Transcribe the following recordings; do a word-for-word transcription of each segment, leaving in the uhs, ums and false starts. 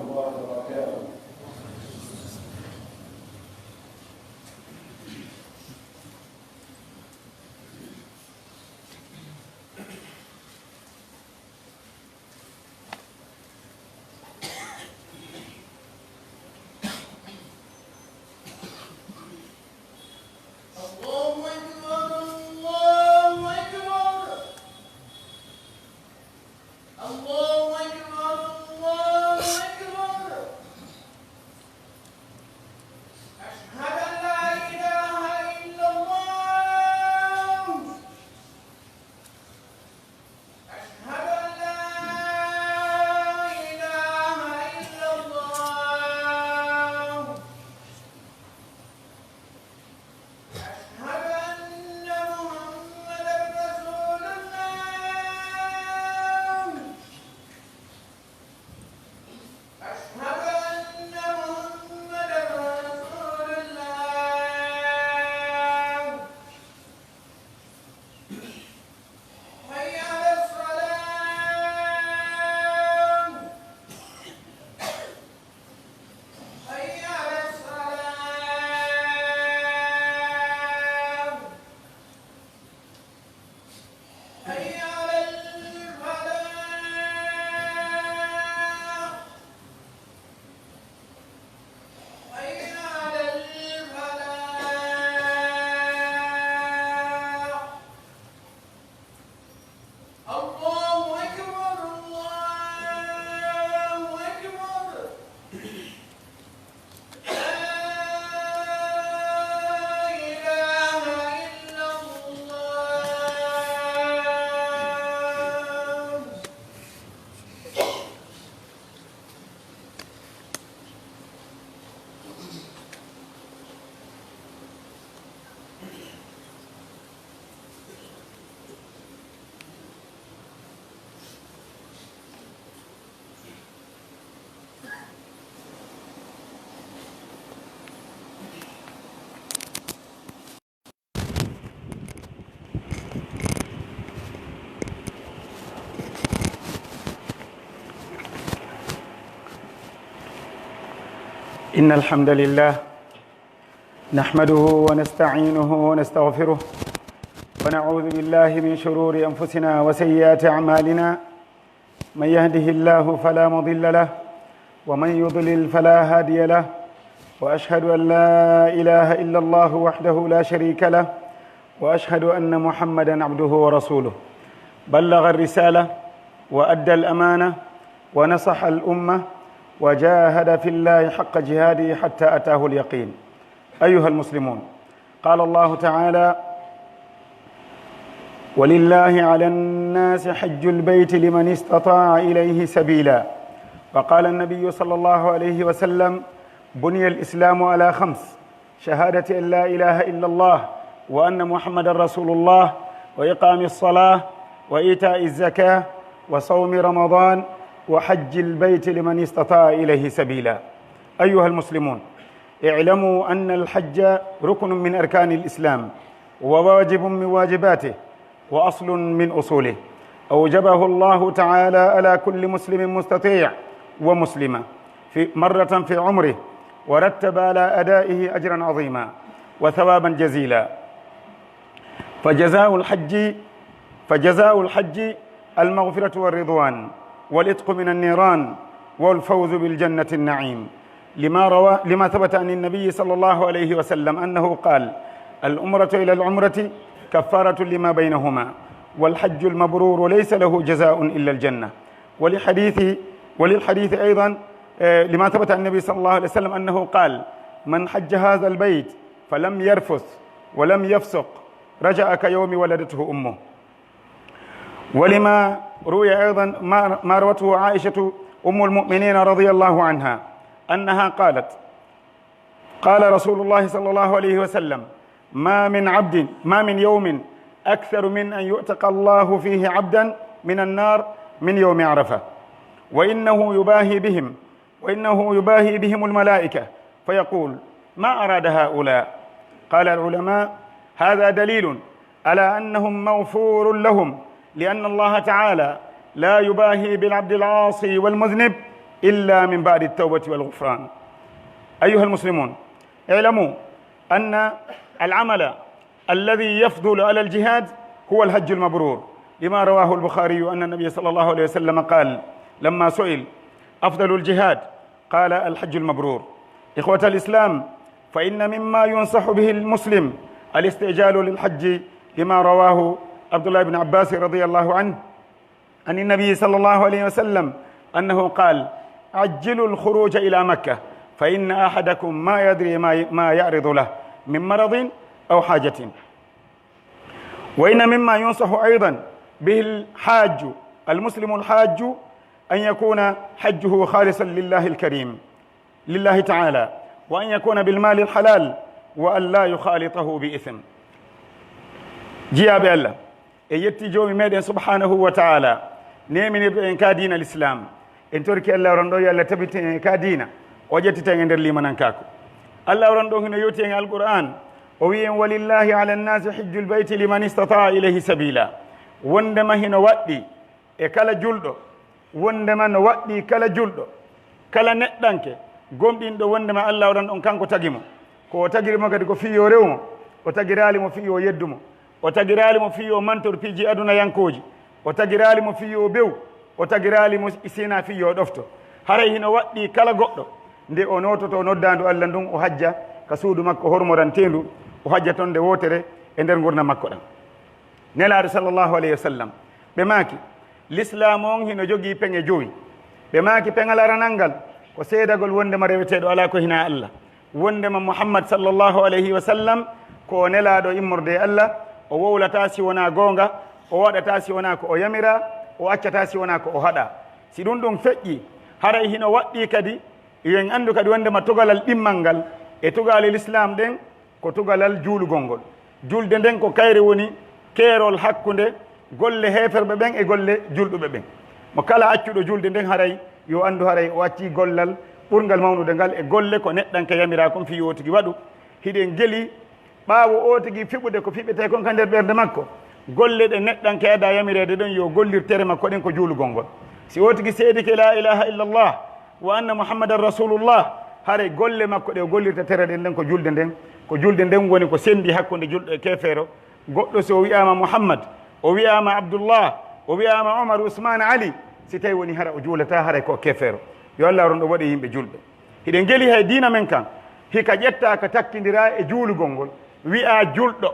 الله وبركاته. الله أكبر، الله أكبر. الله أكبر، الله أكبر. أشهد أن لا إله إلا الله. أشهد أن لا إله إلا الله. أشهد أن محمدا رسول الله. أشهد أن محمدا رسول الله. حي على الصلاة. حي على الصلاة. حي على الفلاح. حي على الفلاح. الله أكبر، الله أكبر. لا إله إلا الله. إن الحمد لله نحمده ونستعينه ونستغفره، ونعوذ بالله من شرور أنفسنا وسيئات أعمالنا. من يهده الله فلا مضل له، ومن يضلل فلا هادي له، وأشهد أن لا إله إلا الله وحده لا شريك له، وأشهد أن محمدا عبده ورسوله. بلغ الرسالة وأدى الأمانة ونصح الأمة وجاهد في الله حق جهاده حتى أتاه اليقين. أيها المسلمون، قال الله تعالى: "ولله على الناس حج البيت لمن استطاع إليه سبيلا". وقال النبي صلى الله عليه وسلم: "بني الإسلام على خمس، شهادة أن لا إله إلا الله وأن محمدا رسول الله، وإقام الصلاة، وإيتاء الزكاة، وصوم رمضان، وحج البيت لمن استطاع إليه سبيلا". أيها المسلمون، اعلموا أن الحج ركن من أركان الإسلام، وواجب من واجباته، وأصل من أصوله، أوجبه الله تعالى على كل مسلم مستطيع ومسلمة في، مرة في عمره، ورتب على أدائه أجرا عظيما وثوابا جزيلا. فجزاء الحج، فجزاء الحج المغفرة والرضوان والعتق من النيران والفوز بالجنة النعيم. لما روى، لما ثبت عن النبي صلى الله عليه وسلم أنه قال: "العمرة إلى العمرة كفارة لما بينهما، والحج المبرور ليس له جزاء إلا الجنة". ولحديث، وللحديث أيضا، آه، لما ثبت عن النبي صلى الله عليه وسلم أنه قال: "من حج هذا البيت فلم يرفث ولم يفسق رجع كيوم ولدته أمه". ولما روي أيضا ما، ما روته عائشة أم المؤمنين رضي الله عنها أنها قالت: قال رسول الله صلى الله عليه وسلم: "ما من عبد، ما من يوم أكثر من أن يعتق الله فيه عبدا من النار من يوم عرفة، وإنه يباهي بهم، وإنه يباهي بهم الملائكة فيقول: ما أراد هؤلاء؟" قال العلماء: هذا دليل على أنهم مغفور لهم، لأن الله تعالى لا يباهي بالعبد العاصي والمذنب، إلا من بعد التوبة والغفران. أيها المسلمون، اعلموا أن العمل الذي يفضل على الجهاد هو الحج المبرور، لما رواه البخاري أن النبي صلى الله عليه وسلم قال لما سئل: "أفضل الجهاد؟" قال: "الحج المبرور." إخوة الإسلام، فإن مما ينصح به المسلم الاستعجال للحج، لما رواه عبد الله بن عباس رضي الله عنه عن النبي صلى الله عليه وسلم أنه قال: "عجلوا الخروج إلى مكة، فإن أحدكم ما يدري ما، ما يعرض له من مرض أو حاجة." وإن مما ينصح أيضا به الحاج، المسلم الحاج، أن يكون حجه خالصا لله الكريم، لله تعالى، وأن يكون بالمال الحلال، وأن لا يخالطه بإثم. Jiyaaɓe Allah, en yetti Joomi meɗen subhanahu wa ta'ala, neeminirɗo en ka diina Lislaam. En torki Allah ronɗo yo Allah tabiti en ka diina, o ƴettita en e nder liimanankaaku. Allah ronɗo hino yewti en Alqur'aan, o wi'i en: "Walillahi ala nnasi hijjul bayti liman istata'a ilayhi sabila." Wondema hino waɗɗi e kala julɗo, wondema no waɗɗi kala julɗo, kala neɗɗanke gomɗinɗo wondema Allah ronɗo on kanko tagi mo. Ko o tagiri mo kadi ko fii yo rewu mo, o tagiraali mo fii yo yeddu mo. O tagiraali mo fii yo mantor piiji adunayankooji. O tagiraali mo fii yo bew. O tagiraali mo si-, sina fii yo ɗofto. Haray hino waɗɗii kala goɗɗo nde o noototo noddaandu Allah ndun, o hajja ka suudu makko hormoranteendu, o hajja ton nde wootere e nder ngurndan makko ɗan. Nelaaɗo sallallahu alayhi wa sallam, ɓe maaki, Lislaamu on hino jogii peŋe jowi. Ɓe maaki, peŋal aranal ngal ko seedagol wondema reweteeɗo alaa ko hinaa Allah. Wondema Muhammad sallallahu alayhi wa sallam ko o nelaaɗo immorde e Allah, o wowlataa si wonaa goonga, o waɗataa si wonaa ko o yamiraa, o accataa si wonaa ko o haɗaa. Si ɗun ɗon feƴƴii, haray hino waɗɗii kadi, yo en anndu kadi wondema tugalal ɗimmal ngal e tugaale Lislaam ɗen ko tugalal juulugol ngol. Julde nden ko kayre woni keerol hakkunde golle heeferɓe ɓen e golle julɗuɓe ɓen. Mo kala accuɗo julde nden, haray yo anndu haray o accii gollal ɓurngal mawnude ngal e golle ko neɗɗanke yamiraa kon fii yo o tigi waɗu. Hiɗen gelii ɓaawo o tigi fiɓude ko fiɓetee kon ka nder ɓernde makko, golle ɗe neɗɗanke adaa yamireede ɗen yo gollir tere makko ɗen ko juulugol ngol. Si o tigi seedike laa ilaaha illallah, wa anna Muhammadan Rasulullah, haray golle makko ɗe o gollirta tere ɗen ɗen ko julde nden, ko julde nden woni ko sendi hakkunde julɗo e keefeero. Goɗɗo si o wi'aama Muhammad, o wi'aama Abdullah, o wi'aama Umar, Usmaan, Ali, si tawi woni hara o juulataa, haray ko o keefeero. Yo Allah ronɗo waɗe yimɓe julɓe. Hiɗen geli hay diina men kan, hika ƴettaa ka takkindiraa e juulugol ngol, wi'aa julɗo.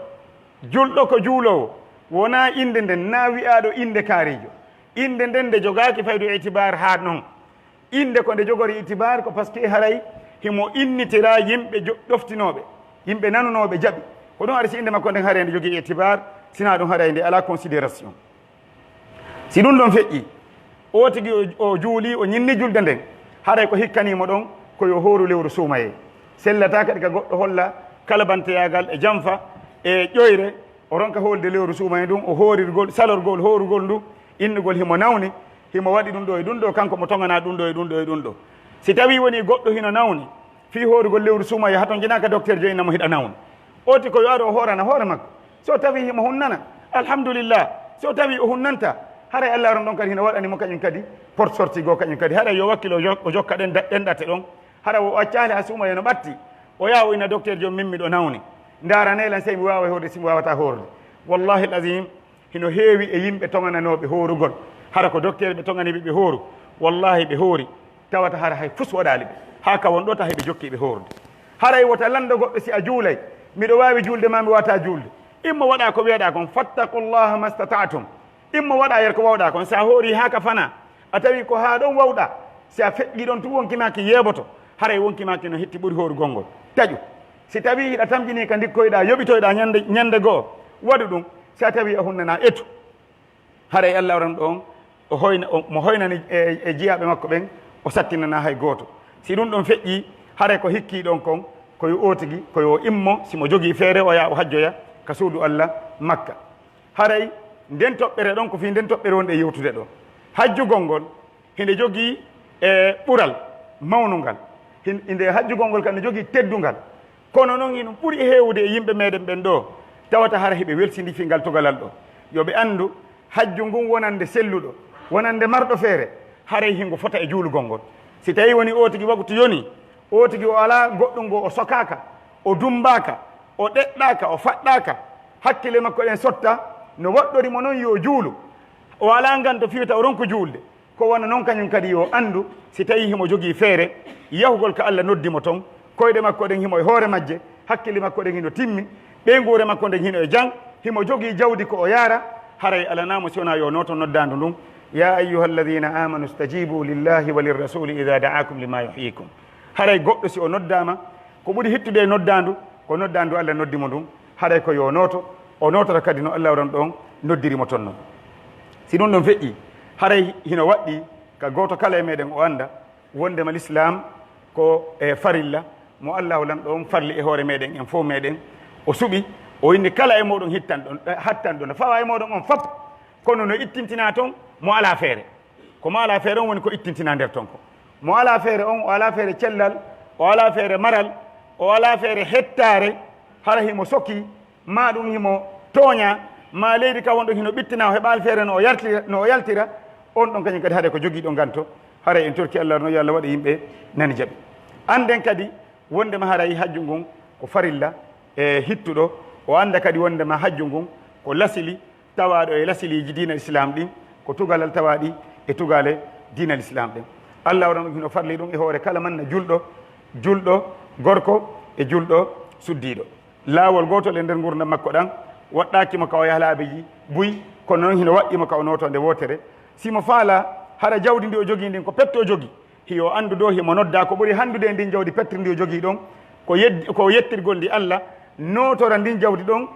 Julɗo ko juuloowo, wonaa innde nden, naa wi'aaɗo innde kaarijo. Innde nden nde jogaaki faydu itibaar haa non. Innde ko nde jogori itibaar ko parce que haray himo innitiraa yimɓe jo-, ɗoftinooɓe, yimɓe nanunooɓe jaɓi. Ko ɗun ari si innde makko nden haray nde jogii itibaar, sinaa ɗun haray nde alaa considération. Si ɗun ɗon feƴƴii, o tigi o, o juulii, o ñinni julde nden, haray ko hikkanii mo ɗon ko yo hooru lewru suumayee. Sellataa kadi ka goɗɗo holla kalabanteyaagal e janfa e ƴoyre, o ronka hoolde lewru suumayee ndun, o hoorirgol, salorgol, hoorugol ndu, innugol himo nawni, himo waɗi ɗun ɗoo e ɗun ɗoo, kanko mo toŋanaa ɗun ɗoo e ɗun ɗoo e ɗun ɗoo. Si tawii wonii goɗɗo hino nawni, fii hoorugol lewru suumayee, hatonjinaa ka dokteer jo inna mo hiɗa nawni. O tigi ko yo aru o hoorana hoore makko. Si o tawii himo hunnana, alhamdulillah. Si o tawii o hunnantaa, haray Allah ron ɗon kadi hino waɗani mo kañun kadi porte sortie goo kañun kadi. Haray yo wakkilo o jo-, o jokka ɗen da-, ɗen ɗate ɗon. Hara o accaali haa suumayee no ɓatti. O yaha o inna dokteer jo min miɗo nawni. Ndaaranee lan sey mi waawa hoorde si mi waawataa hoorde. Wallahi al-azim, hino heewi e yimɓe toŋananooɓe hoorugol. Hara ko dokteer ɓe toŋani ɓe ɓe hooru. Wallahi ɓe hoori. Tawata hara hay fus waɗaali ɓe. Haa ka won ɗoo ta hay ɓe jokki ɓe hoorde. Haray wota lanndo goɗɗo si a juulay. Miɗo waawi juulde maa mi waawataa juulde. Immo waɗaa ko wi'aɗaa kon. Fattaqullaha mastata'tum. Immo waɗaa yer ko wawɗaa kon. Si a hoorii haa ka fanaa, a tawii ko haa ɗon wawɗaa, si a feƴƴii ɗon tun wonki maa ki yeeboto. Haray wonki maa ki no hetti ɓuri hoorugol ngol. Taƴu. Si tawii hiɗa tamƴinii ka ndikkoyɗaa, yoɓitoyɗaa ñande, ñande go'o, waɗu ɗun. Si a tawii a hunnanaa, etu. Haray Allah ron ɗon, o hoyna-, o, mo hoynani e, e jiyaaɓe makko ɓen, o sattinanaa hay gooto. Si ɗun ɗon feƴƴii, haray ko hikkii ɗon kon, ko yo o tigi, ko yo o immo, si mo jogii feere, o yaha o hajjoya ka suudu Allah Makka. Haray nden toɓɓere ɗon, ko fii nden toɓɓere wonɗen yewtude ɗoo. Hajjugol ngol, hinde jogii, e, ɓural mawnungal. Hin-, hinde hajjugol ngol kan no jogii teddungal. Kono non, hino ɓuri heewude e yimɓe meɗen ɓen ɗoo, tawata hara hiɓe welsindii fii ngal tugalal ɗoo. Yo ɓe anndu, hajju ngun wonande selluɗo, wonande marɗo feere, haray hingo fota e juulugol ngol. Si tawii woni oo tigi waktu yonii, oo tigi o alaa goɗɗun goo, o sokaaka, o dummbaaka, o ɗeɗɗaaka, o faɗɗaaka, hakkille makko ɗen sotta, no waɗɗori mo non yo juulu. O alaa nganto fii wota o ronku juulde. Ko wano non kañun kadi yo anndu, si tawii himo jogii feere yahugol ka Alla noddi mo ton, koyɗe makko ɗen himo e hoore majje, hakkille makko ɗen hino timmi, ɓeynguure makko nden hino e jam, himo jogii jawdi ko o yaara, haray alanaa mo si wonaa yo nooto noddaandu ndun, "يا أيها الذين آمنوا استجيبوا لله وللرسول إذا دعاكم لما يحييكم." Haray goɗɗo si o noddaama, ko ɓuri hittude e noddaandu, ko noddaandu Alla noddi mo ndun, haray ko yo nooto, o nootora kadi no Alla waran ɗon noddiri mo ton non. Si ɗun ɗon feƴƴii, haray hino waɗɗii ka gooto kala e meɗen o annda, wondema lislaam ko e farilla mo Allaahu Lanɗo on farli e hoore meɗen, en fow meɗen. O suɓi, o inni kala e moɗon hittanɗo, eh, hattanɗo no fawa e moɗon on fop, kono no ittintinaa ton mo alaa feere. Ko mo alaa feere on woni ko ittintinaa nder ton ko. Mo alaa feere on, o alaa feere cellal, o alaa feere maral, o alaa feere hettaare, hara himo soki, maa ɗun himo tooñaa, maa leydi ka wonɗon hino ɓittinaa, o heɓaali feere no o yaltira, no o yaltira, on ɗon kañun kadi haray ko jogiiɗo nganto, haray en torki Alla no yo Alla waɗa yimɓe nani jaɓi. Annden kadi wondema haray hajju ngun ko farilla e hittuɗo, o annda kadi wondema hajju ngun ko lasili tawaaɗo e lasiliiji diina Islaam ɗin, ko tugalal tawaaɗi e tugaale diina Islaam ɗin. Alla waɗan ɗun hino farli ɗun e hoore kala man na julɗo, julɗo gorko e julɗo suddiiɗo. Laawol gootol e nder ngurndan makko ɗan, waɗɗaaki mo ka o yaha laabi buy, kono non hino waɗɗii mo ka o nootoo nde wootere. Si mo faalaa, hara jawdi ndi o jogii ndin ko pette o jogii, hiyo anndu ɗoo himo noddaa ko ɓuri hanndude e ndin jawdi pettiri ndi o jogii ɗon, ko yeddi-, ko yettirgol ndi Alla, nootora ndin jawdi ɗon,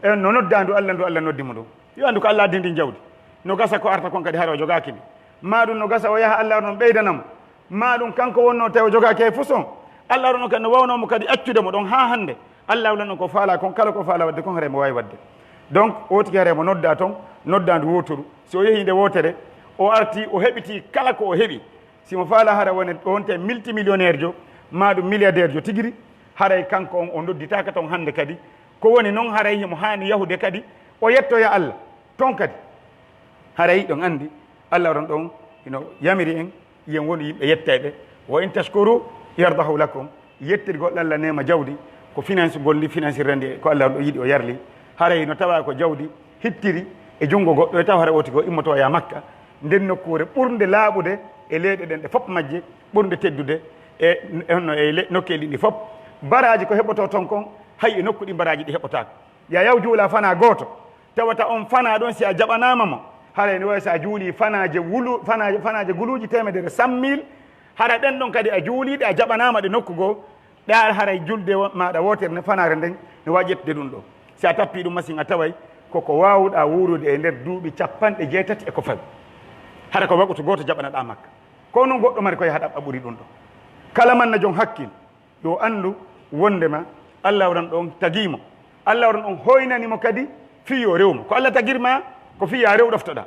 eh, no noddaandu Alla ndu Alla noddi mo ndun. Yo anndu ko Alla addi ndin jawdi. No gasa ko arta kon kadi hara o jogaaki ndi. Maa ɗun no gasa o yaha Alla on ɓeydana mo. Maa ɗun kanko wonnoo tawi o jogaaki hay fus on. Alla on kadi no wawnoo mo kadi accude mo ɗon haa hannde. Alla on ko faalaa kon, kala ko faalaa waɗde kon, haray mo waawi waɗde. Donc, oo tigi haray mo noddaa ton, noddaandu wooturu. Si o yehii nde wootere, o artii, o heɓitii kala ko o heɓi. Si mo faalaa hara wone, o wonte multimillionnaire jo, maa ɗun milliardaire jo tigiri, haray kanko on o nodditaaka ton hannde kadi. Ko woni non haray himo haani yahude kadi, o yettoya Alla ton kadi. Haray hiɗon anndi, Alla on ɗon hino yamiri en, yen wonu yimɓe yettayɓe. "Wa in tashkuru yardahu lakum." Yettirgol Alla neema jawdi, ko finance gol ndi, financirde ndi, ko Alla on ɗon yiɗi o yarli. Haray no tawa ko jawdi hittiri e junngo goɗɗo, e tawa haray oo tigi o immoto o yaha Makka, nden nokkuure ɓurnde laaɓude e leyɗe ɗen ɗe fop majje, ɓurnde teddude e, e, no, e le-, nokkeeli ɗi fop. Baraaji ko heɓotoo ton kon, hay e nokku ɗi baraaji ɗi heɓotaako. Yaa yaw juula fanaa gooto, tawata on fanaa ɗon, si a jaɓanaama mo, haray no wayi si a juulii fanaaje wulu-, fanaaje, fanaaje guluuji teemedere, cent mille, hara ɗen ɗon kadi a juulii ɗe, a jaɓanaama ɗe nokku goo, ɗe ar haray julde wo-, maaɗa wootere nden, fanaare nden, no waawi ƴettude ɗun ɗoo. Si a tappii ɗun masin, a taway ko ko waawuɗaa wuurude e nder duuɓi cappanɗe jeetati e ko fawi. Hara ko wakutu gooto jaɓanaɗaa Makka. Ko non goɗɗo mari ko yaha ɗaɓɓa ɓuri ɗun ɗoo. Kala man na jon hakkil, yo anndu wondema Alla on ɗon tagii mo. Alla on ɗon hoynani mo kadi fii yo rew mo. Ko Alla tagir maa, ko fii yaa rew ɗoftoɗaa.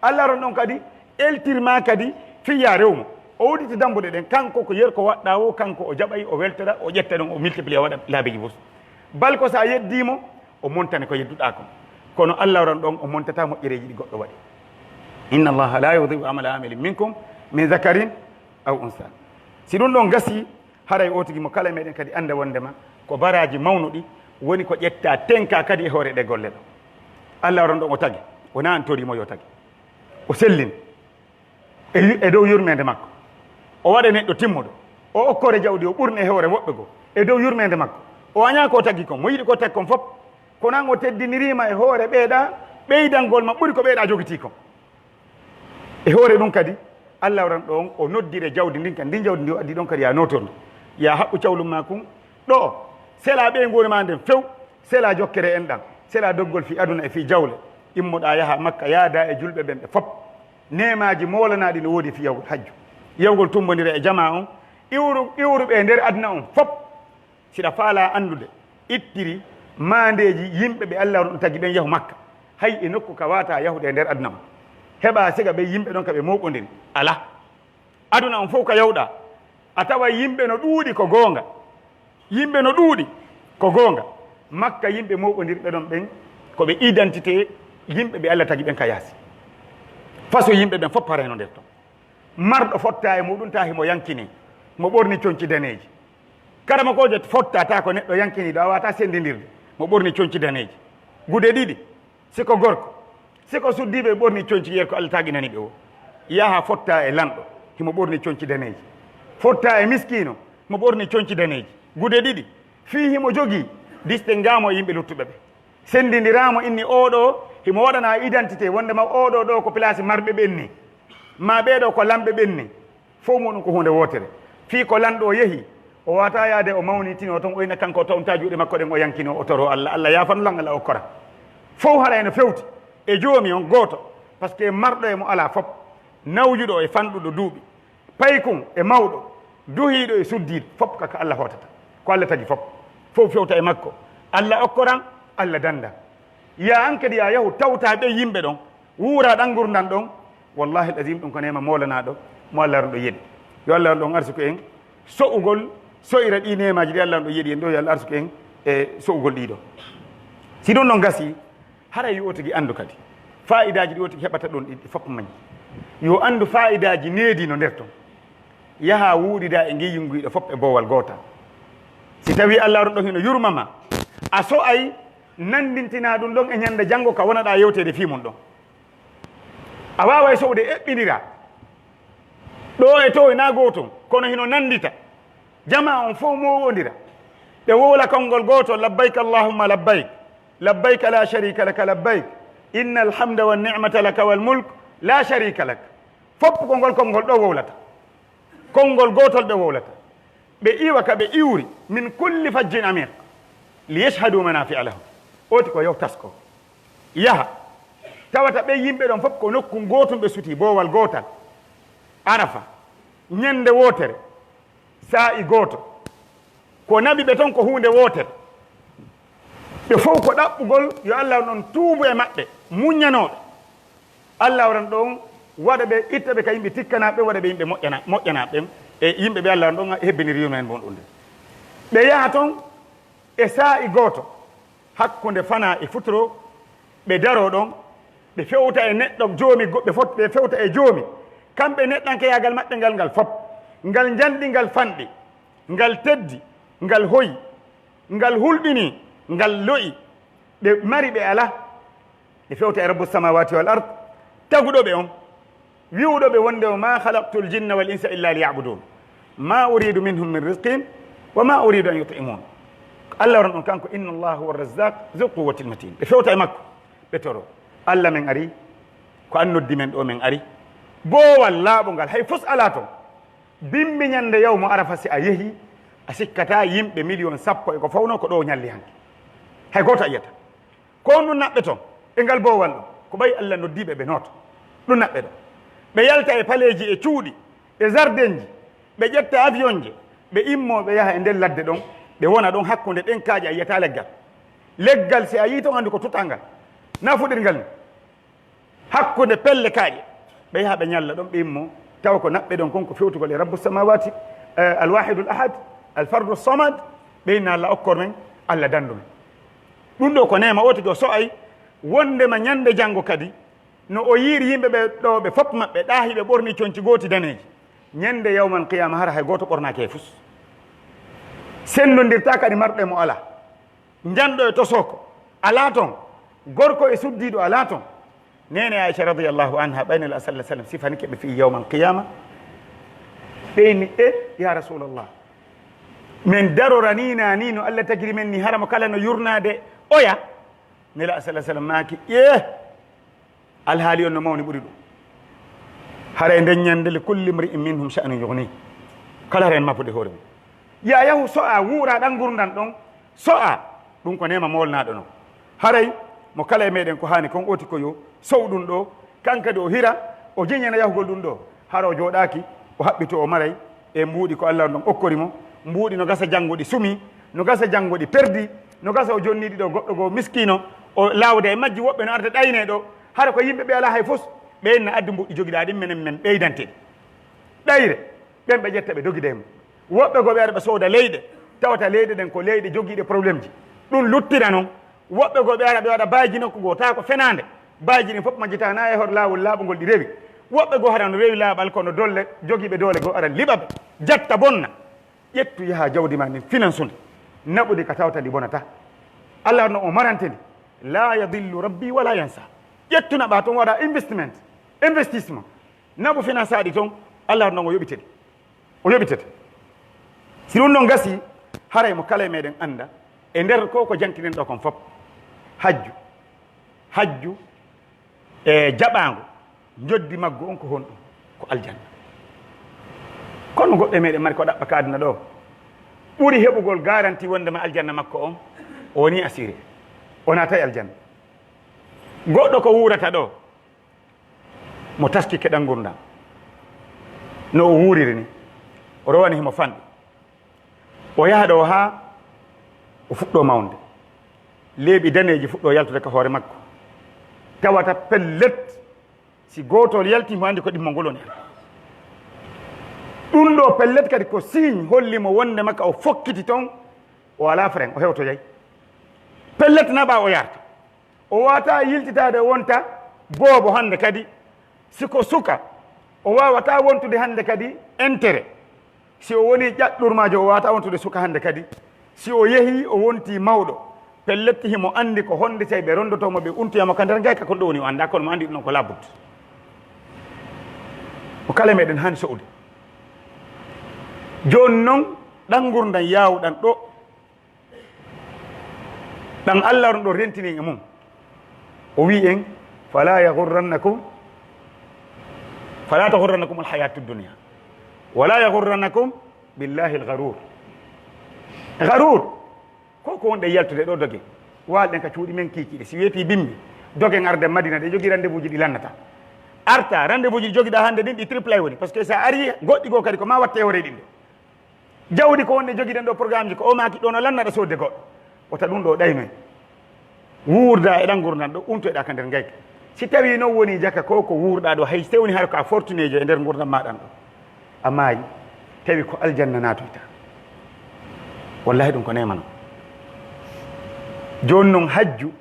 Alla on ɗon kadi eltir maa kadi fii yaa rew mo. O udditi dambuɗe ɗen, kanko ko yer ko waɗɗaa woo, kanko o jaɓay, o weltora, o ƴetta ɗon, o multiplier, o waɗa laabiiji bus. Bal ko si a yeddii mo, o montane ko yedduɗaa kon. Kono Alla on ɗon, o montataa moƴƴereeji ɗi goɗɗo waɗi. "Inna Allaha la yudhi'u amala amilin minkum min dhakarin aw unsa." Si ɗun ɗon gasii, haray oo tigi mo kala e meɗen kadi annda wondema ko baraaji mawnuɗi woni ko ƴettaa tenkaa kadi e hoore ɗee golle ɗoo. Alla on ɗon o tagi, wonaa an torii mo yo tagi. O sellin e yu-, e dow yurmeende makko. O waɗa neɗɗo timmuɗo. O okkore jawdi, o ɓurne e hoore woɓɓe goo. E dow yurmeende makko. O añaa ko o tagi kon, mo yiɗi ko o tagi kon fop. Kono an o teddiniriima e hoore ɓeeɗaa, ɓeydangol ma ɓuri ko ɓeeɗaa jogitii kon. E hoore ɗun kadi, Alla on ɗon o noddire jawdi ndin kadi, ndin jawdi ndi o addi ɗon kadi, yaa nootor ndu. Yaa haɓɓu cawlun maa kun ɗoo. Selaa ɓeynguure maa nden few, selaa jokkere enɗan, selaa doggol fii aduna e fii jawle. Immoɗaa yahaa Makka, yaadaa e julɓe ɓen ɓe fop. Neemaaji moolanaaɗi no woodi fii yahugol hajju. Yahugol tummbondira e jamaa on, iwru-, iwruɓe e nder aduna on fop. Si ɗa faalaa anndude, ittiri maandeeji yimɓe ɓe Alla on tagi ɓen yahu Makka. Hay e nokku ka waawataa yahude e nder aduna on. Heɓaa siga ɓen yimɓe ɗon ka ɓe mooɓondiri. Alaa. Aduna on fow ka yawɗaa. A tawa yimɓe no ɗuuɗi ko goonga. Yimɓe no ɗuuɗi ko goonga. Makka yimɓe mooɓondirɓe ɗon ɓen, ko ɓe identité yimɓe ɓe Alla tagi ɓen ka yaasi. Faso yimɓe ɓen fow parayno nder ton. Marɗo fottaa e muuɗum, taa himo yankinii, mo ɓorni conci daneeji. Karamokoojo fottaa, taa ko neɗɗo yankiniiɗo, a waawataa senndindirde, mo ɓorni conci daneeji. Gude ɗiɗi, si ko gorko, si ko suddiiɓe ɓorni conci, yer ko Alla taaginani ɓe o. Yaha fottaa e lanɗo, himo ɓorni conci daneeji. Fottaa e miskiino, mo ɓorni conci daneeji. Gude ɗiɗi, fii himo jogii, distinguaa mo e yimɓe luttuɓe ɓe. Senndindiraa mo inni oo ɗoo, himo waɗanaa identité, wonndema oo ɗoo ɗoo ko place marɓe ɓen nii, maa ɓee ɗoo ko lamɓe ɓen nii. Fow muuɗum ko huunde wootere. Fii ko lanɗo o yehi, o waawataa yaade o mawnitinoo ton, o ina kanko o tawnta juuɗe makko ɗen, o yankinoo, o toroo Alla, Alla yaafano lan, Alla okkora. Fow hara hino fewti e Joomi on gooto, parce que marɗo e mo alaa fop, nawjuɗo e fanɗuɗo duuɓi, paykun e mawɗo, duhiiɗo e suddiiɗo, fop ka, ka Alla hootata. Ko Alla tagi fop. Fow fewta e makko. Alla okkoran, Alla dandan. Yaa an kadi, yaa yahu tawtaa ɓen yimɓe ɗon, wuuraa ɗan ngurndan ɗon. Wallahi al-azim, ɗum ko neema moolanaaɗo mo Alla on ɗo yeɗi. Yo Alla on ɗon arsuku en so'ugol, so'ira ɗii neemaaji ɗi Alla on ɗo yeɗi en ɗo, yo Alla arsuku en e so'ugol ɗii ɗo. Si ɗum ɗon gasii, haray yo o tigi anndu kadi faa'idaaji ɗi o tigi heɓata ɗon ɗi, ɗi fof mañi. Yo anndu faa'idaaji needi no nder ton. Yaha wuuridaa e ngii yunguiiɗo fof e boowal gootal. Si tawii Alla on ɗon hino yurma ma, a so'ay nanndintinaa ɗum ɗon e ñannde janngo ka wonaɗaa yewteede fii mun ɗon. A waaway so'ude eɓɓindiraa. Ɗoo e too hinaa gootum, kono hino nanndita. Jamaa on fow moowondira. Ɓe wowla konngol gootol, "Labbayka Allahumma labbayk, labbayka la sharika laka labbayk, innal hamda wan ni'mata laka wal mulk, la sharika lak." Fow ko ngol konngol ɗoo wowlata. Konngol gootol ɓe wowlata. Ɓe iwa ka ɓe iwri, "min kulli fajjin amiq, li yashhadu manafi'a lahum." Oti ko yo tasko. Yaha. Tawata ɓen yimɓe ɗon fow ko nokku gootun ɓe sutii, boowal gootal. Arafa, ñannde wootere, saa'i gooto. Ko naɓi ɓe ton ko huunde wootere. Ɓe fow ko ɗaɓɓugol yo Alla on ɗon tuubu e maɓɓe, muññanoo ɓe. Alla on ɗon waɗa ɓe, itta ɓe ka yimɓe tikkanaaɓe ɓen, waɗa ɓe yimɓe moƴƴana-, moƴƴanaaɓe ɓen, e yimɓe ɓe Alla on ɗon hebbiniri yurmeende mun ɗum ɗon. Ɓe yaha ton e saa'i gooto, hakkunde fanaa e futuro, ɓe daroo ɗon, ɓe fewta e neɗɗo Joomi go-, ɓe fot-, ɓe fewta e Joomi. Kamɓe neɗɗankeyaagal maɓɓe ngal, ngal fow, ngal njanɗi, ngal fanɗi, ngal teddi, ngal hoyi, ngal hulɓinii, ngal lo'i, ɓe mari, ɓe alaa. Ɓe fewta e Rabbu samawati wal ard, taguɗo ɓe on, wi'uɗo ɓe wonde, "Wa ma khalaqtul jinna wal insa illa liya'budun. Ma uridu minhum min rizqin, wa ma uridu an yut'imun." Alla on ɗon kanko, "Inna Allaha huwa razzaq zul quwwatil matin." Ɓe fewta e makko, ɓe toro, "Alla, men ari, ko an noddi men ɗoo, men ari." Boowal laaɓungal, hay fus alaa ton. Bimbi ñande yawmu Arafa, si a yehi, a sikkataa yimɓe miliyon sappo e ko fawno ko ɗoo ñalli hanki. Hay gooto a yi'ataa. Ko on ɗum naɓɓe ton, e ngal boowal ɗon, ko ɓay Alla noddiiɓe ɓe nooto. Ɗum naɓɓe ɗon. Ɓe yalta e paleeji e cuuɗi, e zardenji, ɓe ƴetta avionje, ɓe immoo ɓe yaha e nder ladde ɗon, ɓe wona ɗon hakkunde ɗen kaaƴe a yi'ataa leggal. Leggal, si a yi'i ton, anndu ko tutangal, na fuɗirngal ni. Hakkunde pelle kaaƴe, ɓe yaha ɓe ñalla ɗon, ɓe immoo, tawa ko naɓɓe ɗon kon ko fewtugol e Rabbu samawati, eh, al wahidul ahad, al fardu samad, ɓe inna Alla okkor men, Alla dandu men. Ɗum ɗoo ko neema o tigi o so'ay, wondema ñande janngo kadi, no o yi'iri yimɓe ɓe ɗoo, ɓe fow maɓɓe ɗaahi, ɓe ɓorni conci gooti daneeji. Ñande yawmal qiyaama, hara hay gooto ɓornaaki hay fus. Sennondirtaa kadi marɗo e mo alaa. Njanɗo e tosooko alaa ton. Gorko e suddiiɗo alaa ton. Neene Aisha radiyallahu anha, ɓay Nelaaɗo sallallahu alaihi wasallam sifanike ɓe fii yawmal qiyaama, ɓe inni, "E, ya Rasulallah, men daroranii naa nii no Alla tagiri men nii, hara mo kala no yurnaade oya?" Nelaaɗo sallallahu alaihi wasallam maaki, "E, alhaali on no mawni ɓuri ɗum. Haray nden ñande, li kulli mri'in minhum sha'nun yughni. Kala hara en mapude hoore mum." Yaa yahu so'a, wuura ɗan ngurndan ɗon, so'a, ɗum ko neema moolnaaɗo non. Haray mo kala e meɗen ko haani kon oti ko yo so'u ɗum ɗoo, kan kadi o hira, o jeñana yahugol ɗum ɗoo. Hara o jooɗaaki, o haɓɓitoo, o maray e mbuuɗi ko Alla on ɗon okkori mo. Mbuuɗi no gasa janngo ɗi sumii, no gasa janngo ɗi perdii, no gasa o jonnii ɗi ɗoo goɗɗo goo miskiino, o laawda e majji, woɓɓe no arde ɗaynee ɗoo. Hara ko yimɓe ɓe alaa hay fus, ɓe inna addu mbuuɗi jogiɗaa ɗin, menen men ɓeydante ɗi. Ɗayre, ɓen ɓe ƴetta ɓe dogida e mum. Woɓɓe goo ɓe ara ɓe sooda leyɗe, tawata leyɗe ɗen ko leyɗe jogiiɗe problemji. Ɗum luttira non. Woɓɓe goo ɓe ara ɓe waɗa baaji nokku goo, taa ko fenaande. Baaji ɗin fof majjitaa na e hoore laawol laaɓungol ɗi rewi. Woɓɓe goo hara no rewi laaɓal, kono dolle jogiiɓe doole goo ara liɓa ɓe, jatta, bonna. Ƴettu, yaha jawdi maa ndin, finan sunde, naɓu ndi ka tawata ndi bonata. Allah no o marante ndi. La yadillu rabbi wala yansa. Ƴettu naɓaa ton, waɗa investment, investissement. Naɓu finansaaɗi ton, Allah no o yoɓite ɗi. O yoɓitete. Si ɗun ɗon gasii, haray mo kala e meɗen annda, e nder ko, ko jantinen ɗoo kon fof, hajju, hajju e jaɓaango, njoddi maggu on ko honɗun? Ko aljanna. Kono goɗɗo e meɗen mari ko ɗaɓɓa ka aduna ɗoo, ɓuri heɓugol garanti wondema aljanna makko on, o wonii assuré, o naatay aljanna. Goɗɗo ko wuurata ɗoo, mo taskike ɗan ngurndan, no o wuuriri ni, o rowani himo fanɗi. O yaha ɗoo haa o fuɗɗoo mawnde. Leeɓi daneeji fuɗɗoo yaltude ka hoore makko. Tawata pellet, si gootol yalti, himo anndi ko ɗimmol ngol woni hen. Ɗun ɗoo pellet kadi ko signe holli mo wondema ka o fokkiti ton, o alaa frein, o hewtoyay. Pellet naɓaa o yarta. O waawataa yiltitaade wonta boobo hannde kadi. Si ko suka, o waawataa wontude hannde kadi entere. Si o wonii ƴaɗɗurmaajo, o waawataa wontude suka hannde kadi. Si o yehii, o wontii mawɗo, pellet himo anndi ko honde tawi ɓe ronndotoo mo, ɓe untoya mo ka nder ngayka, ko ɗun woni o anndaa, kono mo anndi ɗun ko labud. Mo kala meɗen haani so'ude. Jooni non, ɗan ngurndan yaawuɗan ɗoo, ɗan Allah on ɗoo rentini e mun. O wi'i en, "Fala yaghurrannakum, fala taghurrannakum alhayatu dunya, wala yaghurrannakum billahi algharur." Gharur, ko ko wonɗen yaltude ɗoo, dogen. Waalɗen ka cuuɗi men kiikiiɗe. Si weetii bimbi, dogen arden Madina, ɗe jogii rendez-vous ji ɗi lannata. Arta, rendez-vous ji ɗi jogiɗaa hannde ɗin, ɗi triplay woni. Parce que si a arii, goɗɗi goo kadi ko maa watte hoore ɗin ɗoo. Jawdi ko wonde jogiɗen ɗoo programme ji, ko o maaki ɗoo no lannaɗa soodde goɗɗo. Wota ɗun ɗoo ɗaynoy. Wuurda e ɗan ngurndan ɗoo, untoyɗaa ka nder ngayka. Si tawii non woni jaka ko, ko wuurɗaa ɗoo, hay si tawii hara ko a fortunéjo e nder ngurndan maa ɗan ɗoo, a maayi, tawi ko aljanna naatoyta. Wallahi ɗun ko neema non. Jooni non hajju,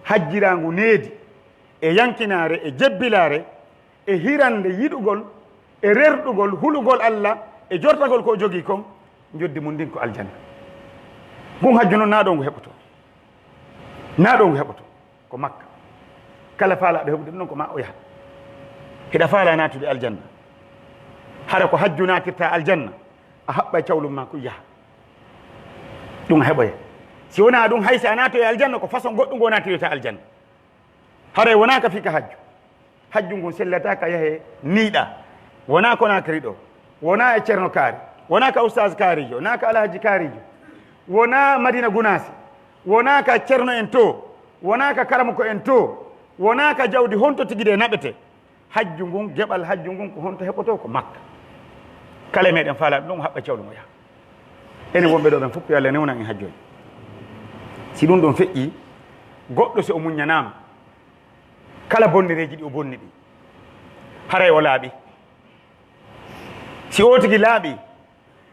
hajjiraangu needi, e yankinaare, e jebbilaare, e hirande yiɗugol, e rerɗugol, hulugol Allah, e jortagol ko o jogii kon, njoddi mun ndin ko aljanna. Ngun hajju non, naa ɗoo ngu heɓotoo. Naa ɗoo ngu heɓotoo. Ko Makka. Kala faalaaɗo heɓude ɗun non, ko maa o yaha. Hiɗa faalaa naatude aljanna? Hara ko hajju naatirta aljanna, a haɓɓay cawlun maa kun, yaha. Ɗun a heɓoyay. Si wonaa ɗun, hay si a naatoyii aljanna, ko façon goɗɗun ngu o naatirta aljanna. Haray wonaa ka fii ka hajju. Hajju ngun sellataa ka yahe niiɗaa. Wonaa Konaakiri ɗoo. Wonaa e Cerno Kaari. Wonaa ka Ustaaz Kaarijo. Wonaa ka Alhaji Kaarijo. Wonaa Madina Gunaasi. Wonaa ka Cerno en too. Wonaa ka Karamoko en too. Wonaa ka jawdi honto tigi de naɓetee. Hajju ngun, geɓal hajju ngun, ko honto heɓotoo? Ko Makka. Kala e meɗen faalaa ɗun, o haɓɓa cawlu mo yaha. Enen wonɓe ɗoo ɓen fof, yo Allah newnan en hajjoy. Si ɗun ɗon feƴƴii, goɗɗo si o muññanaama, kala bonnereeji ɗi o bonni ɗin, haray o laaɓi. Si o tigi laaɓi,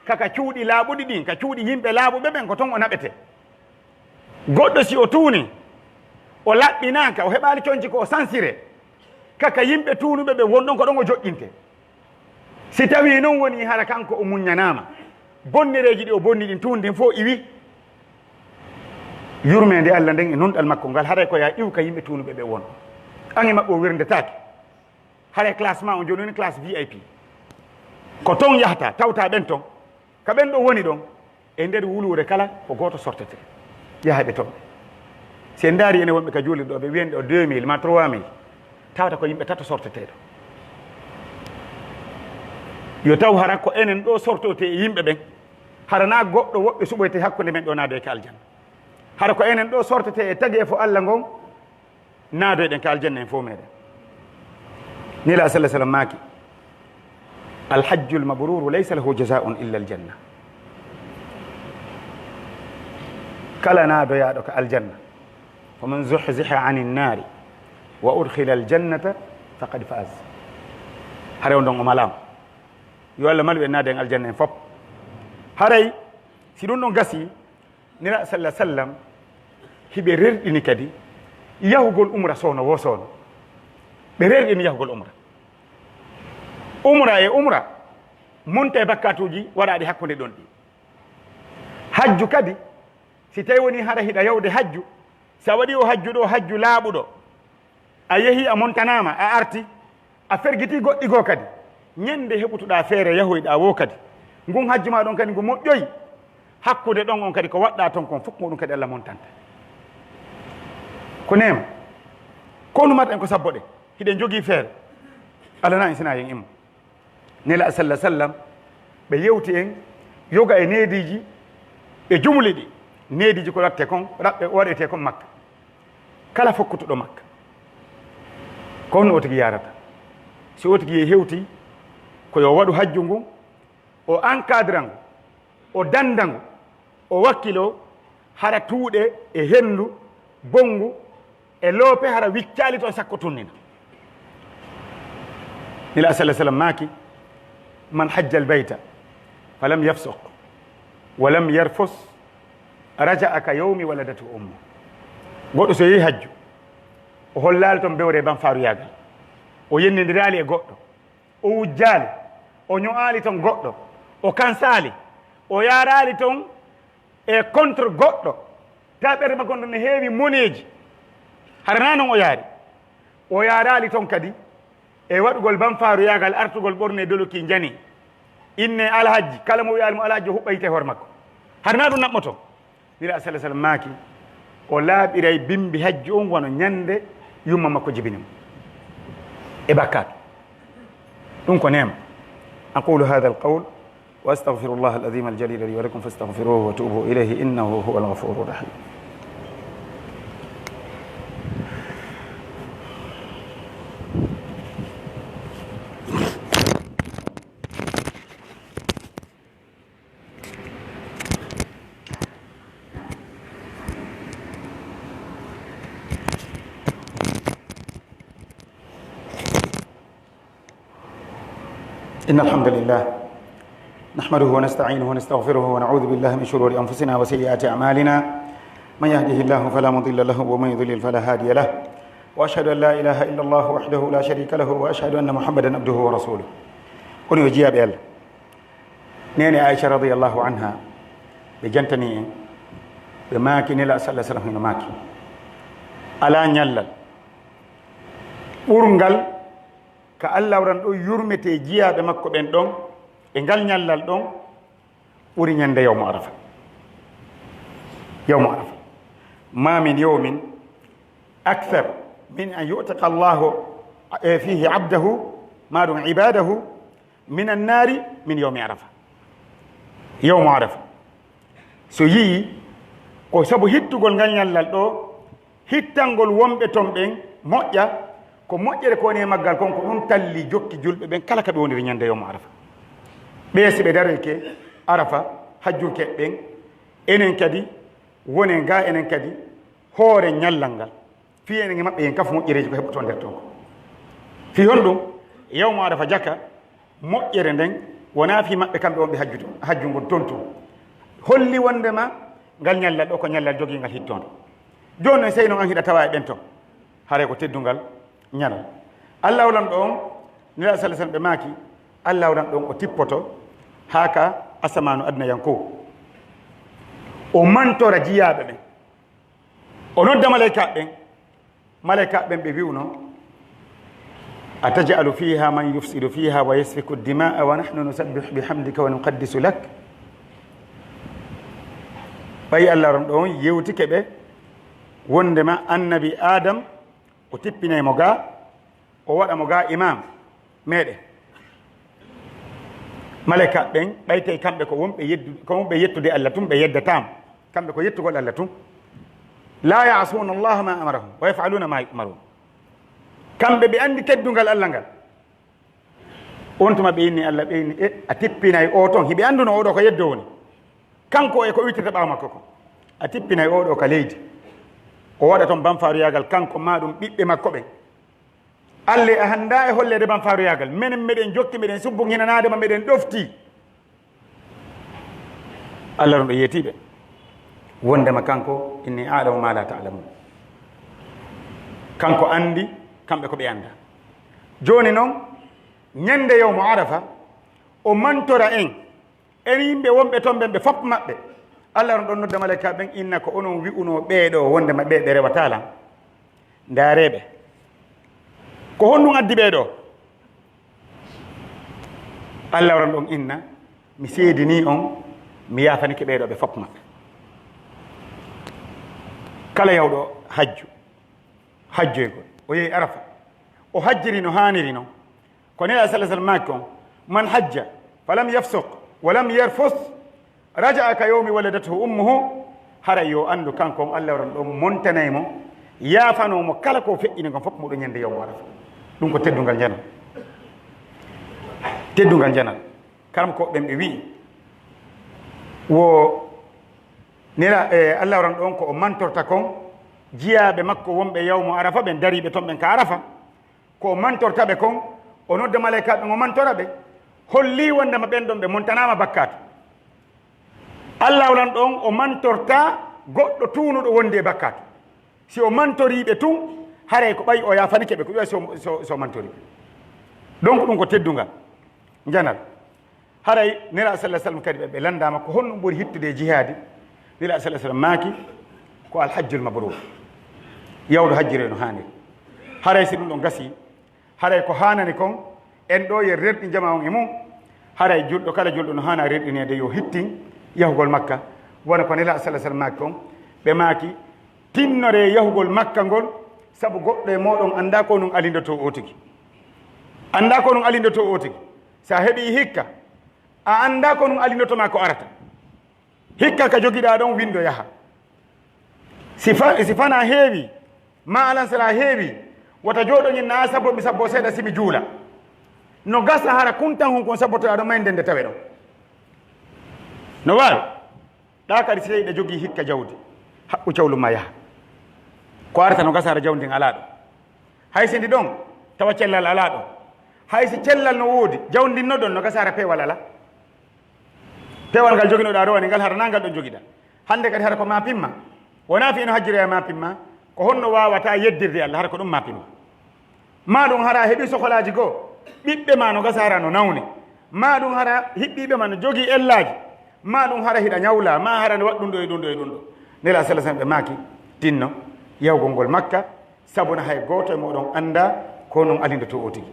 ka, ka cuuɗi laaɓuɗi ɗin, ka cuuɗi yimɓe laaɓuɓe ɓen, ko ton o naɓetee. Goɗɗo si o tuuni, o laɓɓinaaka, o heɓaali conci ko o sansiree, ka, ka yimɓe tuunuɓe ɓen won ɗon, ko ɗon o joƴƴintee. Si tawii non wonii hara kanko o muññanaama, bonnereeji ɗi o bonni ɗin, tuundi ndin fow iwii, yurmeende Allah nden e nunɗal makko ngal, haray ko yo a iwu ka yimɓe tuunuɓe ɓen won. An e maɓɓe o wirndetaake. Haray classe maa on jooni woni classe V I P. Ko ton yahata, tawta ɓen ton. Ka ɓen ɗon woni ɗon, e nder wuluure kala, ko gooto sortetee. Yaha ɓe ton. Si en ndaari enen wonɓe ka juulirde ɗoo, ɓe wiyen ɗoo deux mille maa trois mille, tawata ko yimɓe tato sortetee ɗoo. Yo taw hara ko enen ɗoo sortotee e yimɓe ɓen. Hara naa goɗɗo woɓɓe suɓoytee hakkunde men ɗoo naadoyee ka aljanna. Hara ko enen ɗoo sortetee e tageefo Allah ngon, naadoyɗen ka aljanna en fow meɗen. Nila sallallahu alaihi wasallam maaki, "Alhajjul mabruru laysa lahu jazaa'un illa aljanna." Kala naadoyaaɗo ka aljanna, "Faman zuhziha anin naari wa udkhila aljannata faqad faz." Haray on ɗon o malaama. Yo Allah malu en naade en aljanna en fow. Haray si ɗun ɗon gasii, Nira sallallahu alaihi wasallam, hiɓe rerɗini kadi yahugol umra soono woo soono. Ɓe rerɗini yahugol umra. Umra e umra, monta e bakkaatuuji waɗaaɗi hakkunde ɗon ɗin. Hajju kadi, si tawi woni hara hiɗa yahude hajju, si a waɗi o hajju ɗo, hajju laaɓuɗo, a yehi a montanaama, a arti, a fergiti goɗɗi goo kadi, ñande heɓutuɗaa feere yahoyɗaa woo kadi, ngun hajju maa ɗon kadi ngu moƴƴoyi, hakkunde ɗon on kadi ko waɗɗaa ton kon fof ko ɗum kadi Allah montanta. Ko neema. Ko ɗum mata en ko sabbo ɗen. Hiɗen jogii feere. Allah na en sina yen immo. Nela sallah sallam, ɓe yewti en yoga e neediiji, ɓe jumuli ɗi. Neediiji ko waɗte kon, raɓɓe waɗetee kon Makka. Kala fokkutuɗo Makka, ko honno o tigi yaarata? Si o tigi hewti ko yo waɗu hajju ngun, o encadra ngu, o danda ngu, o wakkiloo, hara tuuɗe e henndu bonngu e loope hara wiccaali ton sakko tunnina. Nila sallallahu alaihi wasallam maaki, "Man hajja al-bayta falam yafsuq wa lam yarfus raja'a ka yawmi waladatu ummu." Goɗɗo so yehi hajju, o hollaali ton bewre e banfaaruyaagal, o yennindiraali e goɗɗo, o wujjaali, o ño'aali ton goɗɗo, o kansaali, o yaaraali ton e contre goɗɗo, tawi ɓernde makko nden no heewi moneeji, hara naa non o yaari, o yaaraali ton kadi e waɗugol banfaaruyaagal artugol ɓorne doloki njani, inne alhajji, kala mo wi'aali mo alhajji o huɓɓa yiite e hoore makko, hara naa ɗum naɓmoto. Nila sallallahu alaihi wasallam maaki, o laaɓiray bimbi hajju on wano ñande yumma makko jibini mo e bakkaatu. Ɗum ko neema. أقول هذا القول وأستغفر الله العظيم الجليل لي ولكم فاستغفروه وتوبوا إليه إنه هو الغفور الرحيم. إن الحمد لله نحمده ونستعينه ونستغفره ونعوذ بالله من شرور أنفسنا وسيئات أعمالنا. من يهده الله فلا مضل له ومن يضلل فلا هادي له. وأشهد أن لا إله إلا الله وحده لا شريك له وأشهد أن محمدا عبده ورسوله. Kono yo jiyaaɓe Allah. Neene Aisha radiyallahu anha, ɓe jantanii en, ɓe maaki Nela sallallahu alaihi wasallam hino maaki, alaa ñallal ɓurngal ka Allah waran ɗon yurmetee jiyaaɓe makko ɓen ɗon, e ngal ñallal ɗon ɓuri ñande yawmu Arafa. Yawmu Arafa. Ma min yawmin akthar min an yu'tiqa Allahu, eh, fihi abdahu, ma ɗum ibadahu, minan naari min yawmi Arafa. Yawmu Arafa. So yi'i ko sabu hittugol ngal ñallal ɗo, hittangol wonɓe ton ɓen moƴƴa, ko moƴƴere ko woni e maggal kon, ko ɗum talli jokki julɓe ɓen kala ka ɓe woniri ñande yawmu Arafa. Ɓe si ɓe daroyke Arafa, hajjunkeeɓe ɓen, enen kadi, wonen ga enen kadi, hoore ñallal ngal. Fii enen e maɓɓe en kafu moƴƴereeji ko heɓotoo nder ton ko. Fii honɗum? Yawmu Arafa jaka, moƴƴere nden wonaa fii maɓɓe kamɓe wonɓe hajjude, hajju ngon ton tun. Holli wondema ngal ñallal ɗo ko ñallal jogiingal hittoonde. Jooni non, sey non an hiɗa tawaa e ɓen ton. Haray ko teddungal ñalal. Alla lanɗo on, Nelaaɗo sallallahu alaihi wasallam ɓe maaki, Alla lanɗo on o tippoto haa ka asamaanu aduna yankowo. O mantora jiyaaɓe ɓen. O nodda malaykaaɓe ɓen. Malaykaaɓe ɓen ɓe wi'uno, "Ataj'alu fiha man yufsidu fiha wa yasfiku dima'a wa nahnu nusabbihu bihamdika wa nuqaddisu lak." Ɓay Alla lanɗo on yewtike ɓe wondema annabi Adam o tippinay mo ga, o waɗa mo ga imam meɗen. Malaykaaɓe ɓen, ɓay tawi kamɓe ko wonɓe yeddu-, ko wonɓe yettude Alla tun, ɓe yeddataamo. Kamɓe ko yettugol Alla tun. "La ya'suna Allaha ma amarahum, wa yaf'aluna ma yu'marun." Kamɓe ɓe andi teddungal Alla ngal. On tuma ɓe inni Alla, ɓe inni, "E, a tippinay o ton." Hiɓe anduno o ɗo ko yeddo woni. Kanko e ko wittata ɓaawo makko ko. A tippinay o ɗo ka leydi. O waɗa ton banfaaruyaagal kanko maa ɗum ɓiɓɓe makko ɓen. Alla, a hanndaa e holleede banfaaruyaagal. Menen meɗen jokki, meɗen subbu hinanaade ma, meɗen ɗofti. Alla ɗon ɗo yeetiiɓe. Wondema kanko, "Inni a'lamu ma la ta'lamun." Kanko anndi, kamɓe ko ɓe anndaa. Jooni non, Ñande yawmu Arafa, o mantora en, en yimɓe wonɓe ton ɓen, ɓe fof maɓɓe. Allah on ɗon nodda malaykaaɓe ɓen, inna ko onon wi'unoo ɓee ɗoo, wondema ɓee ɓe rewataa lan. Ndaaree ɓe. Ko honɗun addi ɓee ɗoo? Allah on ɗon inna, mi seedinii on, mi yaafanike ɓee ɗoo ɓe fof maɓɓe. Kala yahuɗo hajju, hajjoygol, o yehi Arafa, o hajjiri no haaniri non. Ko Nelaaɗo sallallahu alaihi wasallam maaki on, "Man hajja falam yafsuq walam yarfus raja'a ka yawmi waladathu ummuhu." Haray yo anndu kanko on, Allah on ɗon montanay mo, yaafanoo mo kala ko o feƴƴini kon fof mo ɗon ñande yawmu Arafa. Ɗum ko teddungal njanal. Teddungal njanal. Karamokooɓe ɓen ɓe wi'i, wo Nela-, e, Allah on ɗon ko o mantorta kon jiyaaɓe makko wonɓe yawmu Arafa ɓen, dariiɓe ton ɓen ka Arafa. Ko o mantorta ɓe kon, o nodda malaykaaɓe ɓen, o mantora ɓe, hollii wondema ɓen ɗon ɓe montanaama bakkaatu. Allah on ɗon o mantorta goɗɗo tuunuɗo wondi e bakkaatu. Si o mantorii ɓe tun, haray ko ɓay o yaafanike ɓe, ko ɓay si o, si o, si o mantorii ɓe. Donc, ɗum ko teddungal, njanal. Haray Nelaaɗo sallallahu alaihi wasallam kadi ɓe, ɓe landaama ko honɗum ɓuri hittude e jihaadi. Nelaaɗo sallallahu alaihi wasallam maaki, ko al hajjul mabrur. Yahuɗo hajjire no haaniri. Haray si ɗum ɗon gasi, haray ko haanani kon, en ɗoo yen rerɗin jamaa on e mum. Haray julɗo kala julɗo no haana rerɗineede yo hittin yahugol Makka. Wano ko Nelaaɗo sallallahu alaihi wasallam maaki kon, ɓe maaki, tinnoree yahugol Makka ngol, sabu goɗɗo e mooɗon anndaa ko nun alindotoo oo tigi. Anndaa ko nun alindotoo oo tigi. Si a heɓii hikka, a anndaa ko nun alindoto maa ko arata. Hikka ka jogiɗaa ɗon windo yaha. Si fa-, si fanaa heewi, maa alansalaa heewi, wota jooɗo ñin naa sabbo mi sabbo seeɗa si mi juula. No gasa hara kuntan hun kon sabbotoɗaa ɗon mayde nde tawe ɗon. No waawi. Ɗaa kadi si tawii ɗa jogii hikka jawdi, haɓɓu cawlu maa yaha. Ko arata no gasa hara jawdi ndin alaa ɗon. Hay si ndi ɗon, tawa cellal alaa ɗon. Hay si cellal no woodi, jawdi ndin no ɗon, no gasa hara peewal alaa. Peewal ngal joginoɗaa rowani ngal, hara naa ngal ɗon jogiɗaa. Hannde kadi hara ko maa pimma. Wonaa fii no hajjiroyaa maa pimma, ko honno waawataa yeddirde Allah, hara ko ɗum maa pimma. Maa ɗum hara a heɓii sokolaaji goo, ɓiɓɓe maa no gasa hara no nawni. Maa ɗum hara hiɓɓiiɓe maa no jogii ellaaji. Maa ɗum hara hiɗa ñawlaa, maa hara no waɗi ɗum ɗoo e ɗum ɗoo e ɗum ɗoo. Nelaaɗo sallallahu alaihi wasallam ɓe maaki, tinno, yahugol ngol Makka, sabu na hay gooto e mooɗon anndaa ko non alindotoo oo tigi.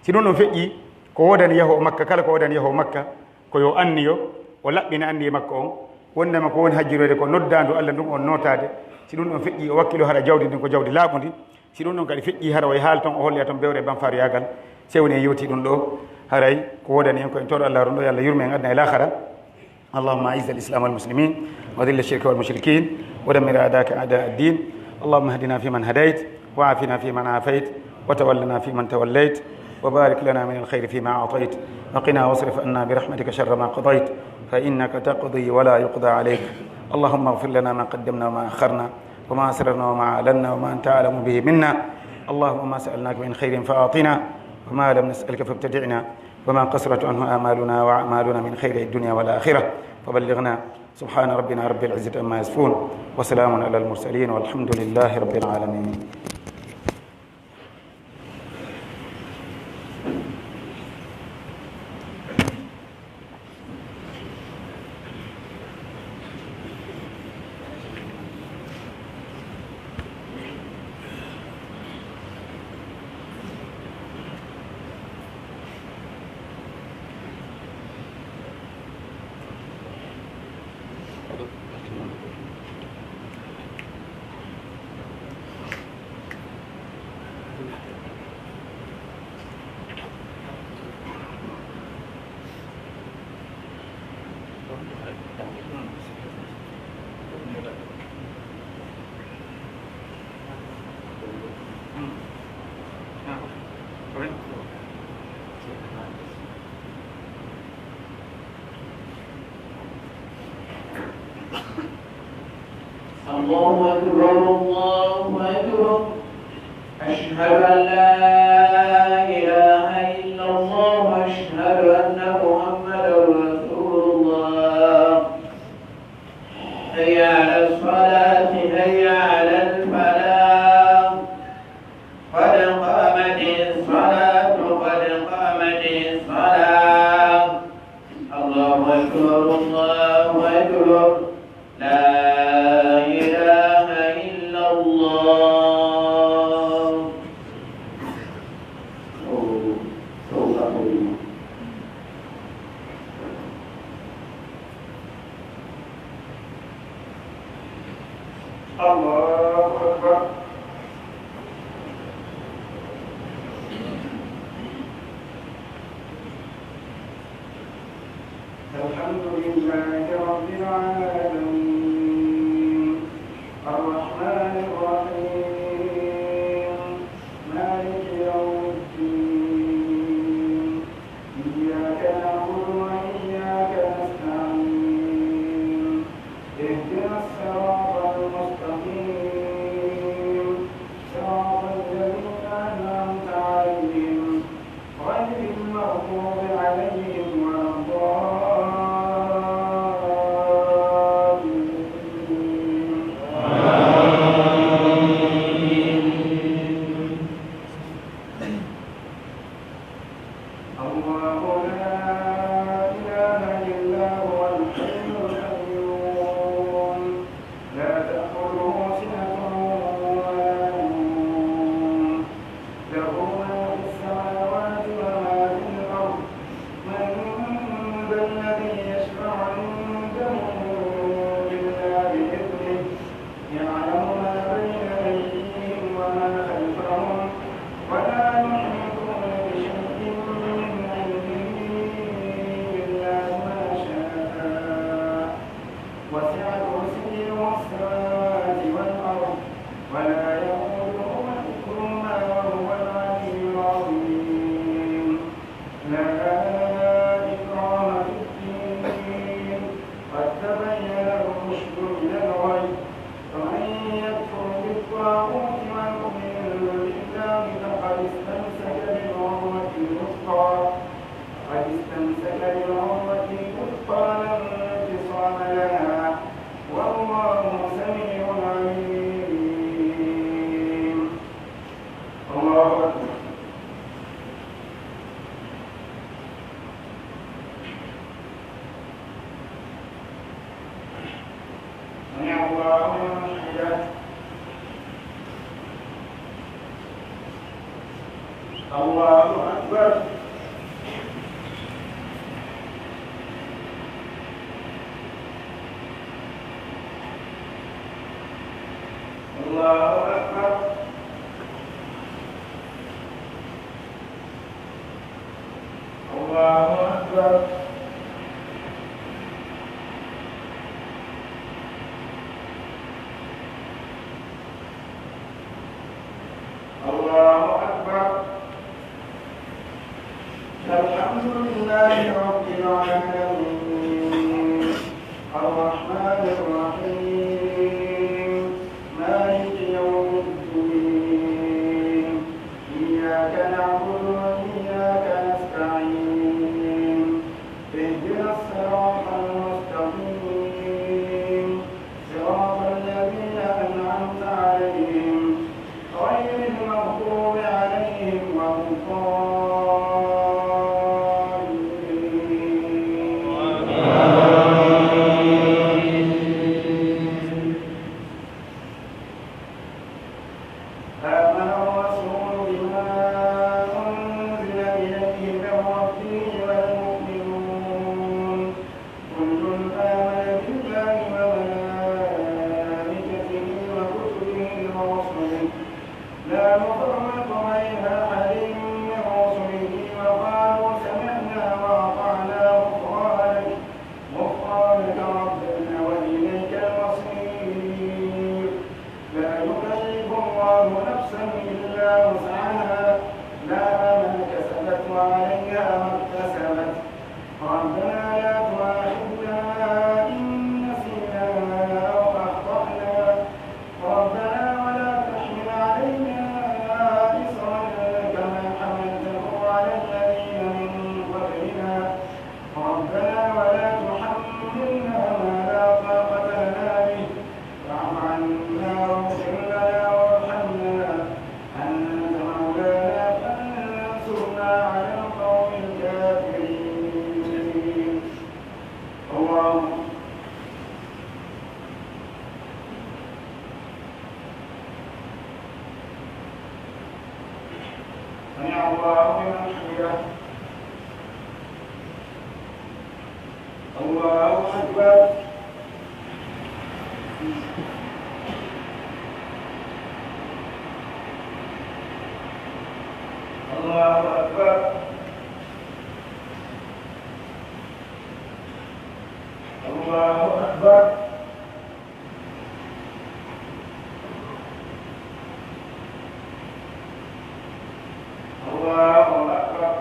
Si ɗum ɗon feƴƴii, ko woodani yahoowo Makka, kala ko woodani yahoowo Makka, ko yo anniyo, o laɓɓina anniye makko on, wondema ko woni hajjiroyde ko noddaandu Allah ndun on nootaade. Si ɗum ɗon feƴƴii, o wakkiloo hara jawdi ndin ko jawdi laaɓundi. Si ɗum ɗon kadi feƴƴii, hara o yahaali ton, o holloya ton bewre e banfaaruyaagal. Sey woni en yewtii ɗum ɗoo, haray ko woodani en ko en toro Allah ɗum ɗoo, yo Allah yurme en aduna e laakhara. اللهم أعز الإسلام والمسلمين وذل الشرك والمشركين ودمر أعداءك أعداء الدين. اللهم اهدنا فيمن هديت وعافنا فيمن عافيت وتولنا فيمن توليت وبارك لنا من الخير فيما أعطيت وقنا واصرف عنا برحمتك شر ما قضيت فإنك تقضي ولا يقضى عليك. اللهم اغفر لنا ما قدمنا وما أخرنا وما أسررنا وما أعلنا وما أنت أعلم به منا. اللهم ما سألناك من خير فأعطنا وما لم نسألك فابتدعنا وما قصرت عنه آمالنا وأعمالنا من خير الدنيا والآخرة فبلغنا. سبحان ربنا رب العزة عما يصفون وسلام على المرسلين والحمد لله رب العالمين. الله أكبر، الله أكبر. أشهد أن لا إله إلا الله، أشهد أن محمدا رسول الله. حي على الصلاة، حي على الفلاح. قد قامت الصلاة، قد قامت الحمد لله رب العالمين. الرحمن الرحيم. مالك يوم الدين. إياك نعبد وإياك نستعين. اهدنا الصراط المستقيم. صراط الذين أنعمت عليهم غير المغضوب عليهم ولا الضالين. آمين. الله لا إله إلا هو الحي القيوم. لا تأخذه سنة ولا نوم. له ما في السماوات وما في الأرض. من ذا الذي يشفع عنده إلا بإذنه. يعلم ما بين أيديهم وما خلفهم. ولا يحيطون بشيء من علمه إلا بما شاء. وسع كرسيه السماوات والأرض ولا يئوده حفظهما وهو العلي العظيم. لا إكراه في الدين، قد تبين الرشد من الغي، فمن يكفر بالطاغوت ويؤمن بالله فقد استمسك بالعروة الوثقى، فقد استمسك بالعروة الوثقى لا انفصام لها، والله سميع عليم. الله أكبر. سمع الله لمن حمده. الله أكبر. الله أكبر. الله أكبر. الله أكبر. الحمد لله رب العالمين. الرحمن الرحيم. مالك يوم الدين. إياك نعبد وإياك نستعين. اهدنا الصراط المستقيم. صراط الذين أنعمت عليهم غير المغضوب عليهم ولا الضالين. آمين. آمن الرسول بما أنزل إليه من ربه والمؤمنون كل آمن بالله وملائكته وكتبه ورسله لا نفرق بين أحد من رسله وقالوا سمعنا وأطعنا غفرانك، غفرانك ربنا وإليك المصير. لا يكلف الله نفسا إلا وسعها، لها ما كسبت وعليها ما اكتسبت. ربنا لا تؤاخذنا إن نسينا أو أخطأنا. ربنا ولا تحمل علينا إصرا كما حملته على الذين من قبلنا. ربنا ولا تحملنا ما لا طاقة لنا به. واعف عنا واغفر لنا وارحمنا. أنت مولانا فانصرنا على القوم الكافرين. الله. سمع الله لمن حمده. الله أكبر. الله أكبر. الله أكبر. الله أكبر.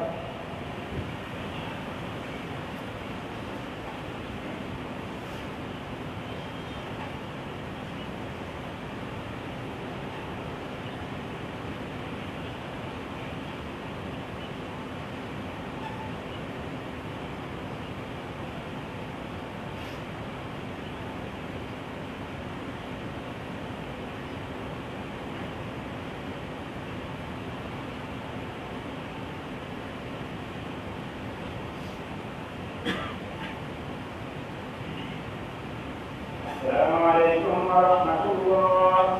السلام عليكم ورحمة الله.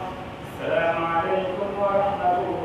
السلام عليكم ورحمة الله.